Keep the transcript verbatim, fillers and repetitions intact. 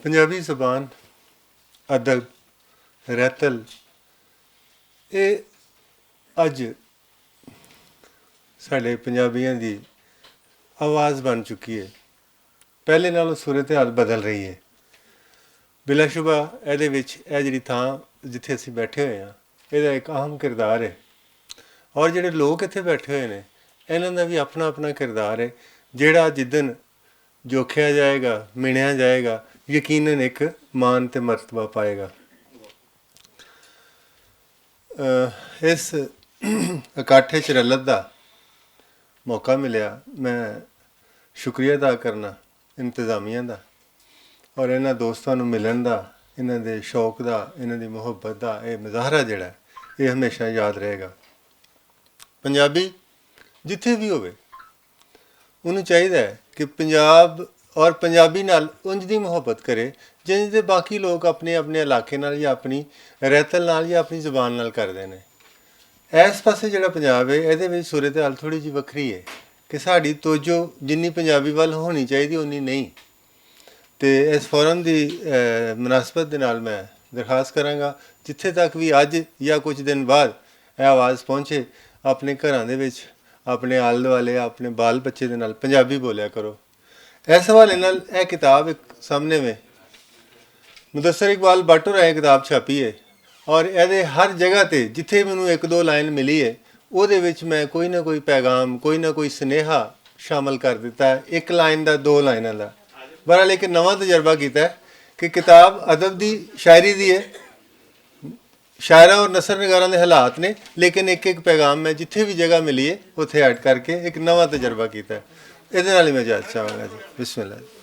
پنجابی زبان، ادب، رہتل، اے اج ساڈے پنجابیاں دی آواز بن چکی ہے۔ پہلے نالوں صورتحال بدل رہی ہے۔ بلا شبہ ایہدے وچ ایہہ جیہڑی تھاں جتھے اسی بیٹھے ہوئے ہاں، ایہدا ایک اہم کردار ہے۔ اور جیہڑے لوگ اتھے بیٹھے ہوئے نے، انہاں دا وی اپنا اپنا کردار ہے۔ جیہڑا جدن جوکھیا جائے گا، منیا جائے گا، یقینا ایک مان تے مرتبہ پائے گا۔ اس اکٹھے چ رلت دا موقع ملیا، میں شکریہ ادا کرنا انتظامیہ دا اور انہاں دوستاں نوں ملن دا، انہاں دے شوق دا، انہاں دی محبت دا اے مظاہرہ جیہڑا ہے، اے ہمیشہ یاد رہے گا۔ پنجابی جتھے وی ہووے، انہوں چاہیدا ہے کہ پنجاب اور پنجابی نال انج دی محبت کرے جنج دے باقی لوگ اپنے اپنے علاقے نال یا اپنی رہتل نال یا اپنی زبان نال کردے نے۔ ایس پاسے جڑا پنجاب ہے، ایہدے وچ صورتحال تھوڑی جی وکھری ہے کہ ساڈی توجہ جنی پنجابی ول ہونی چاہیدی، اونی نہیں۔ تے اس فورم دی مناسبت دے نال میں درخواست کراں گا، جتھے تک وی اج یا کچھ دن بعد اے آواز پہنچے، اپنے گھراں دے وچ، اپنے آل دوالے، اپنے بال بچے دے نال پنجابی بولیا کرو۔ اس حوالے نال اے کتاب ایک سامنے میں مدثر اقبال بٹ اور اے کتاب چھاپی ہے، اور ایہدے ہر جگہ تے جتھے مینوں ایک دو لائن ملی ہے، اوہدے وچ میں کوئی نہ کوئی پیغام، کوئی نہ کوئی سنیہا شامل کر دیتا ہے، ایک لائن دا، دو لائناں دا۔ بہرحال ایک نواں تجربہ کیتا ہے کہ کتاب ادب دی، شاعری دی ہے، شاعراں اور نثر نگاراں دے حالات نے، لیکن ایک ایک پیغام میں جتھے بھی جگہ ملی ہے اتھے ایڈ کر کے ایک نواں تجربہ کیتا ہے۔ ایہدے نال ہی میں اجازت چاہواں گا جی۔ بسم اللہ۔